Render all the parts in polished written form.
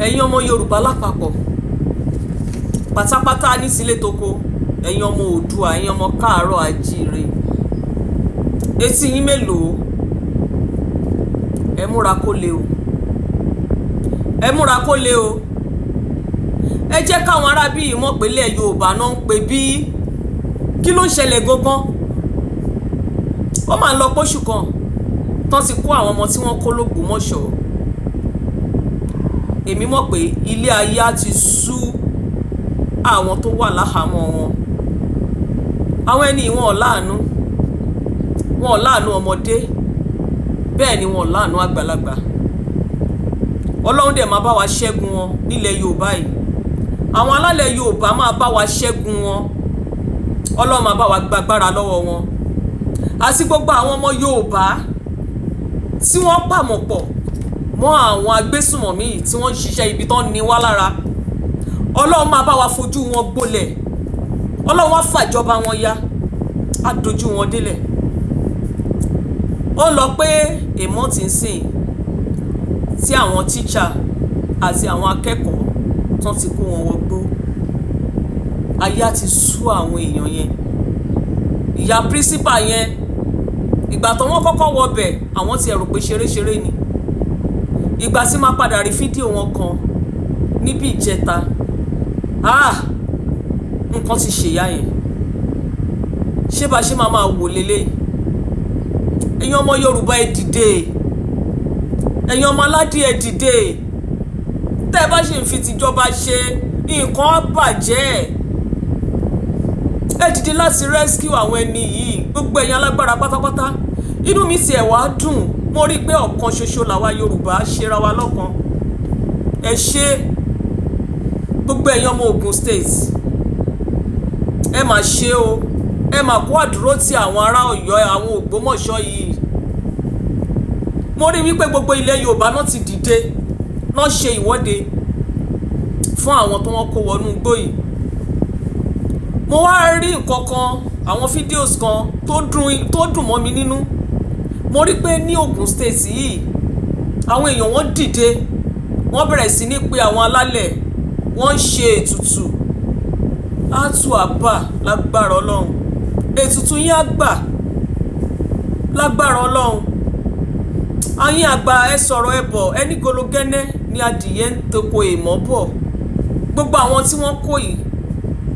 Ẹ̀yin ọmọ Yorùbá lápapọ̀ pátápátá ní sílé toko, ẹ̀yin ọmọ Oòduà, ẹ̀yin ọmọ káàárọ̀ àjíire, etí yín mélòó? Ẹ múra kó le o, ẹ múra kó le o. Ẹ jẹ́ káwọn aráabí yìí mọ̀ pé ilẹ̀ Yorùbá náà ń pè bí. Kí ló ń ṣẹlẹ̀ gangan? Ó máa ń lọ póṣù kan tán ti kó àwọn ọmọ tí wọ́n kó lÓgbómọ̀ṣọ́. Èmi mọ̀ pé ilé ayé á ti sú àwọn tó wà láhàámọ́ wọn. Àwọn ẹni wọn ò láàánú, wọn ò láàánú ọmọdé, bẹ́ẹ̀ ni wọn ò láàánú àgbàlagbà. Ọlọ́run dẹ̀ máa bá wa ṣẹ́gun wọn nílẹ̀ Yorùbá yìí. Àwọn alálẹ̀ Yorùbá máa bá wa ṣẹ́gun wọn. Ọlọ́run máa bá wa gbàgbára lọ́wọ́ wọn àti gbogbo àwọn ọmọ Yorùbá tí wọ́n pàmò pọ̀ mọ́ àwọn agbésùmọ̀mí yìí tí wọ́n ń ṣiṣẹ́ ibi tán ní wá lára. Ọlọ́run máa bá wa fojú wọn gbolẹ̀. Ọlọ́run wá fàjọba wọn ya, á dojú wọn délẹ̀. Ó lọ pé èmọ́ ti ń sìn tí àwọn tíṣà àti àwọn akẹ́kọ̀ọ́ tán ti kó wọn wọgbó. Ayé á ti sú àwọn èèyàn yẹn. Ìyá principal yẹn, ìgbà tó wọ́n kọ́kọ́ wọbẹ̀, àwọn ti rò pé ṣeréṣeré ni. Ìgbà tí máa padà rí fídíò wọn kan níbi ìjẹta, ah, nǹkan ti ṣèyá yẹn. Ṣé bá ṣe máa máa wò lélẹ́yìí? Ẹ̀yin ọmọ Yorùbá, ẹ dìde. Ẹ̀yin ọmọ aládìí, ẹ dìde. Tẹ́ ẹ bá ṣe ń fi tìjọba ṣe nǹkan, á bàjẹ́. Ẹ dìde láti rescue àwọn ẹni yìí. Gbogbo ẹ̀yin alágbára pátápátá, inú mi tiẹ̀ wá dùn. Mo rí i pé ọ̀kan ṣoṣo làwa Yorùbá ṣera wa lọ́kan. Ẹ ṣé, gbogbo ẹ̀yin ọmọ Ogun State, ẹ mà ṣe o. Ẹ mà kó àdúró ti àwọn ará Ọ̀yọ́, àwọn Ògbómọ̀ṣọ́ yìí. Mo rí wípé gbogbo ilẹ̀ Yorùbá náà ti dìde náà ṣe ìwọ́de fún àwọn tó wọ́n kó wọnú igbó yìí. Mo wá rí nǹkan kan, àwọn videos kan tó dùn mọ́ mi nínú. Mo rí pé ní Ogun State yìí, àwọn èèyàn wọ́n dìde, wọ́n bẹ̀rẹ̀ sí ní pé àwọn alálẹ̀, wọ́n ń ṣe ètùtù. Á tù àbà lágbára Ọlọ́run. Ètùtù yín á gbà lágbára Ọlọ́run. Àyín àgbà, ẹ sọ̀rọ̀, ẹ bọ̀. Ẹni gologẹ́nẹ́ ni adìyẹ ń toko èèmọ̀ bọ̀. Gbogbo àwọn tí wọ́n kó yìí,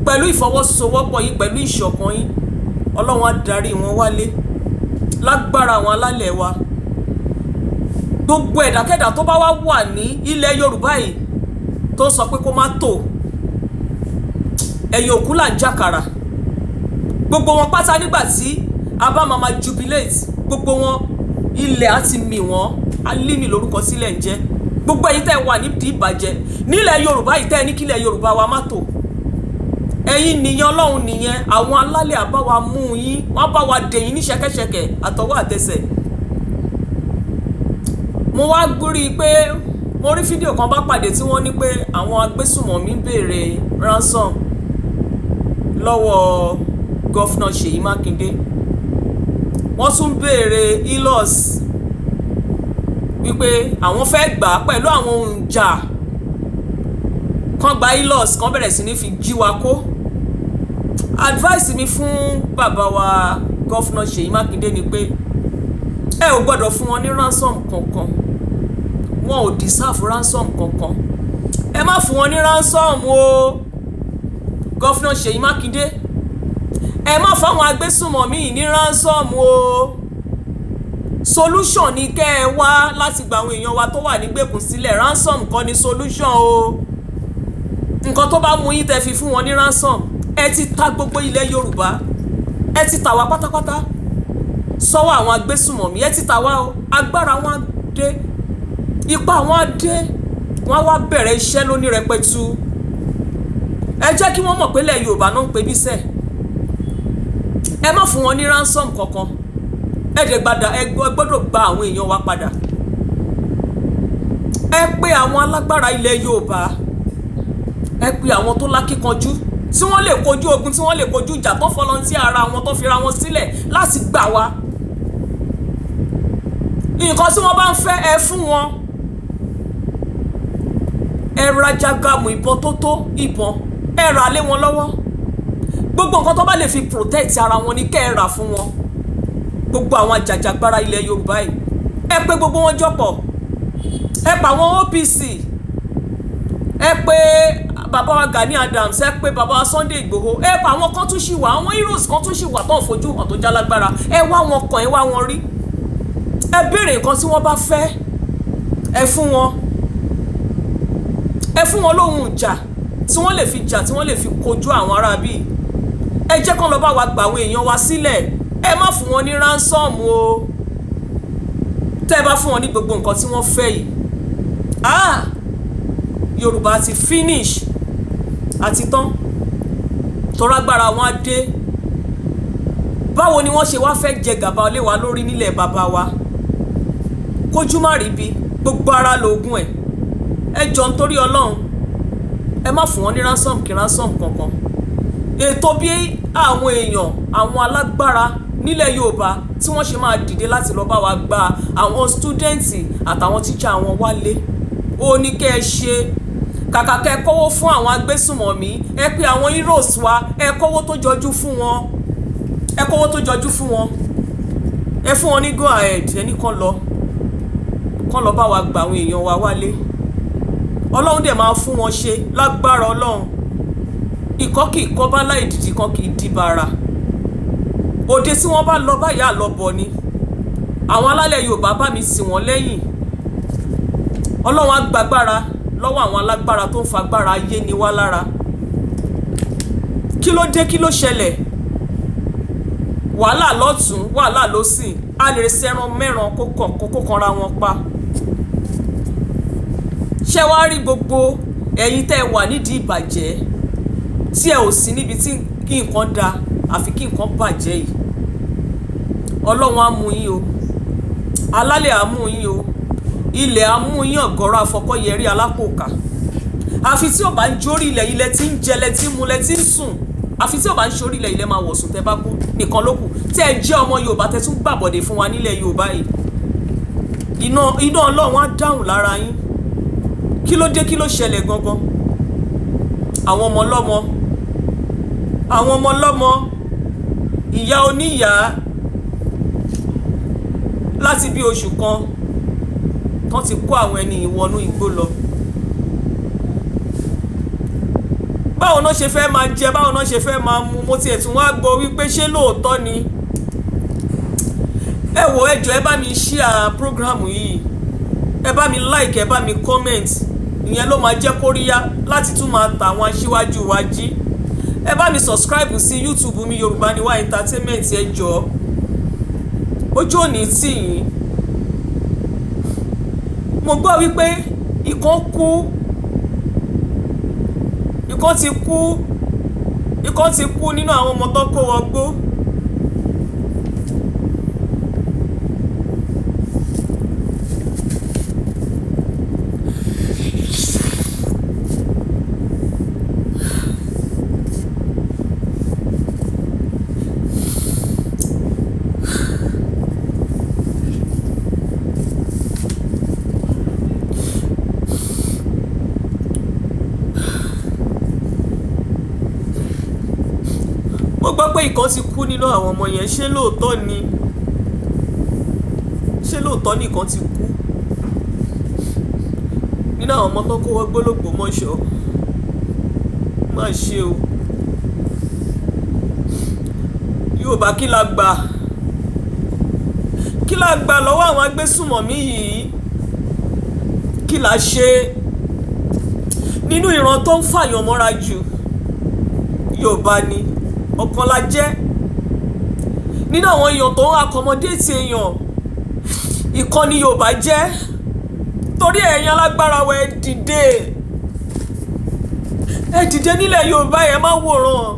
pẹ̀lú ìfọwọ́sowọ́pọ̀ yín, pẹ̀lú ìṣọ̀kan yín, Ọlọ́run á darí wọn wálé lágbára àwọn alálẹ̀ wa. Gbogbo ẹ̀dákẹ́dà tó bá wá wà ní ilẹ̀ Yorùbá yìí tó sọ pé kó má tò, ẹ̀yìn òkú là ń jàkàrà. Gbogbo wọn pátá, nígbà tí a bá máa ma jubilate, gbogbo wọn, ilẹ̀ á ti mì wọ́n. Alímì lórúkọ sílẹ̀ ń jẹ́. Gbogbo ẹ̀yin tẹ́ wà nídìí ìbàjẹ́ nílẹ̀ Yorùbá yìí, tẹ́ ẹ ní kílẹ̀ Yorùbá wa má tò, ẹ̀yin nìyẹn, Ọlọ́run nìyẹn. Àwọn alálẹ̀ àbá wa mú yín, wọ́n bá wa dè yín ní ṣẹ̀kẹ̀ṣẹ̀kẹ̀ àtọwọ́ àtẹsẹ̀. Mo wá rí i pé mo rí fídíò kan bá pàdé tí wọ́n ní pé àwọn agbésùmọ̀mí béèrè ransom lọ́wọ́ Governor Ṣèyí Mákindé. Wọ́n tún béèrè Hilux, wípé àwọn fẹ́ gbà á pẹ̀lú àwọn ohun ìjà kan, gba Hilux kan, bẹ̀rẹ̀ sí ní fi jí wa kó. Advice mi fún bàbá wa Governor Ṣèyí Mákindé ni pé ẹ ò gbọ́dọ̀ fún wọn ní ransom kankan. Wọn ò deserve ransom kankan. Ẹ má fún wọn ní ransom o, Governor Ṣèyí Mákindé. Ẹ má fáwọn agbésùnmọ̀mí ní ransom o. Solution ni kẹ́ ẹ wá láti gba àwọn èèyàn wa tó wà nígbèkùn sílẹ̀. Ransom kọ́ ni solution o. Nǹkan tó bá mú yín tẹ́ fi fún wọn ní ransom, ẹ ti ta gbogbo ilẹ̀ Yorùbá, ẹ ti tà wá pátápátá sọ́wọ́ àwọn agbésùnmọ̀mí. Ẹ ti tà wá o. Agbára wọn á dé, ipá wọn á dé, wọ́n á wá bẹ̀rẹ̀ iṣẹ́ lóní rẹpẹtu. Ẹ jẹ́ kí wọ́n mọ̀ pé ilẹ̀ Yorùbá náà ń pè bí sẹ́ẹ̀. Ẹ má fún wọn ní ransom kankan. Ẹ dẹ̀ gbàdá, ẹ gbọ́dọ̀ gba àwọn èèyàn wa padà. Ẹ pé àwọn alágbára ilẹ̀ Yorùbá, ẹ pé àwọn tó lákíkanjú, tí wọ́n lè kojú ogun, tí wọ́n lè kojú ìjà, tó volunteer ara wọn, tó fira wọn sílẹ̀ láti gbà wá. Nǹkan tí wọ́n bá ń fẹ́, ẹ fún wọn. Ẹ Ẹ ra jágàmù ìbọn tó tó ìbọn, ẹ rà lé wọn lọ́wọ́. Gbogbo nǹkan tó bá lè fi protect ara wọn ni kẹ́ ẹ rà fún wọn. Gbogbo àwọn àjàjàgbara ilẹ̀ Yorùbá yìí, ẹ pé gbogbo wọn jọpọ̀, ẹ pa àwọn OPC, ẹ pé bàbá wa Gani Adams, ẹ pé bàbá wa Sunday Igboho, ẹ pa àwọn kan tún ṣì wà, àwọn heroes kan tún ṣì wà tó ń fojú hàn tó jálágbára. Ẹ wá wọn kàn, ẹ wá wọn rí, ẹ béèrè nǹkan tí wọ́n bá fẹ́, ẹ fún wọn, ẹ fún wọn lóhun ìjà tí wọ́n lè fi jà, tí wọ́n lè fi kojú àwọn ará bíi. Ẹ jẹ́ kán lọ bá wa gba àwọn èèyàn wa sílẹ̀. Ẹ má fún wọn ní ransom o. Tẹ́ ẹ bá fún wọn ní gbogbo nǹkan tí wọ́n fẹ́ yìí, ah, Yorùbá ti finish àti tán. Tọ́rágbára wọn á dé. Báwo ni wọ́n ṣe wá fẹ́ jẹ gàba lé wa lórí nílẹ̀ bàbá wa? Kójú má rí bí, gbogbo ara lóògùn ẹ̀. Ẹ jọ, nítorí Ọlọ́run, ẹ má fún wọn ní ransom kí ransom kankan. Ètò bí àwọn èèyàn, àwọn alágbára nílẹ̀ Yorùbá tí wọ́n ṣe máa dìde láti lọ bá wa gba àwọn student àtàwọn tíṣà wọn wálé, ó ní kẹ́ ẹ ṣe. Kàkà kẹ́ ẹ kówó fún àwọn agbésùmọ̀mí, ẹ pé àwọn heroes wa, ẹ kówó tó jọjú fún wọn, ẹ kówó tó jọjú fún wọn, ẹ fún wọn ní go ahead. Ẹnì kan lọ, kán lọ bá wa gba àwọn èèyàn wa wálé. Ọlọ́run dẹ̀ máa fún wọn ṣe lágbára Ọlọ́run. Ìkọ́ kì í kọ́ bá láì dìdì kan kì í di bàrà. Òde tí wọ́n bá lọ báyà lọ bọ̀ ni. Àwọn alálẹ̀ Yorùbá bá mi tì wọ́n lẹ́yìn. Ọlọ́run á gbàgbára lọ́wọ́ àwọn alágbára tó ń fagbára ayé ni wá lára. Kí ló dé? Kí ló ṣẹlẹ̀? Wàhálà lọ́tún, wàhálà lọ́sì. A lè ṣẹran mẹ́ran kó kanra wọn pa. Ṣé wàá rí gbogbo ẹ̀yin tẹ́ ẹ wà nídìí ìbàjẹ́, tí ẹ ò sí níbi tí kí nǹkan da àfi kí nǹkan bàjẹ́ yìí, Ọlọ́run á mú yín o, alálẹ̀ á mú yín o, ilẹ̀ á mú yín. Ọ̀gọ́rọ̀ afọkọ́yẹrí alápòkà, àfi tí ò bá ń jórí ilẹ̀, ilẹ̀ tí ń jẹlẹ̀, tí ń mulẹ̀, tí ń sùn, àfi tí ò bá ń ṣorí ilẹ̀, ilẹ̀ máa wọ̀sùn tẹ́ bá kú nìkan ló kù. Tẹ́ ẹ jẹ́ ọmọ Yorùbá, tẹ́ tún gbàbọ̀dé fún wa nílẹ̀ Yorùbá yìí, iná iná Ọlọ́run á dáhùn lára yín. Kí ló dé? Kí ló ṣẹlẹ̀ gangan? Àwọn ọmọ ọlọ́mọ, àwọn ọmọ ọlọ́mọ, ìyá oníyàá, láti bí oṣù kan tán ti kó àwọn ẹni ìwọnú igbó lọ. Báwo náà ṣe fẹ́ máa jẹ? Báwo náà ṣe fẹ́ máa mu? Mo tiẹ̀ tún wá gbọ́ wípé, ṣé lóòótọ́ ni? Ẹ wò, ẹ jọ̀ọ́, ẹ bá mi share program yìí, ẹ bá mi like, ẹ bá mi comment. Ìyẹn ló máa jẹ́ kóríyá láti tún máa ta àwọn aṣíwájú wa jí. Ẹ bá mi subscribe sí YouTube mi, Yorùbá Ni Wá Entertainment. Ẹ jọ̀ọ́, ojú òní tì yín. Mo gbọ́ wípé ìkan kú, ìkan ti kú, ìkan ti kú nínú àwọn ọmọ tó kó wọgbó. Mo gbọ́ pé ìkan ti kú nínú àwọn ọmọ yẹn. Ṣé lóòótọ́ ni? Ṣé lóòótọ́ ni ìkan ti kú nínú àwọn ọmọ tó kó wọ́n gbólógbòmọ̀ṣọ́? Má ṣe o. Yorùbá, kí la gbà? Kí la gbà lọ́wọ́ àwọn agbésùmọ̀mí yìí? Kí la ṣe? Nínú ìran tó ń fàyàn mọ́ra jù, Yorùbá ni. Ọ̀kan la jẹ́ nínú àwọn èèyàn tó ń accommodate èèyàn. Ìkànnì Yorùbá jẹ́. Torí ẹ̀yin alágbára wa, ẹ dìde, ẹ dìde nílẹ̀ Yorùbá. Ẹ má wòran,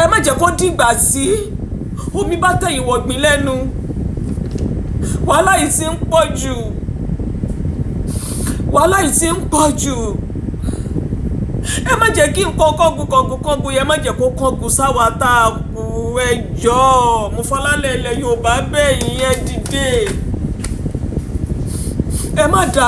ẹ má jẹ́ kó dìgbà sí omi bá tẹ̀yìn wọ̀gbìn lẹ́nu. Wàhálà yìí ti ń pọ̀ jù, wàhálà yìí ti ń pọ̀ jù. Ẹ má jẹ́ kí nǹkan kángun kángun kángun yẹn, má jẹ́ kó kángun sáwa tá a kú. Ẹ jọ̀ọ́, mo fọlálẹ̀ ilẹ̀ Yorùbá bẹ́ẹ̀ yín, ẹ dìde, ẹ má dà.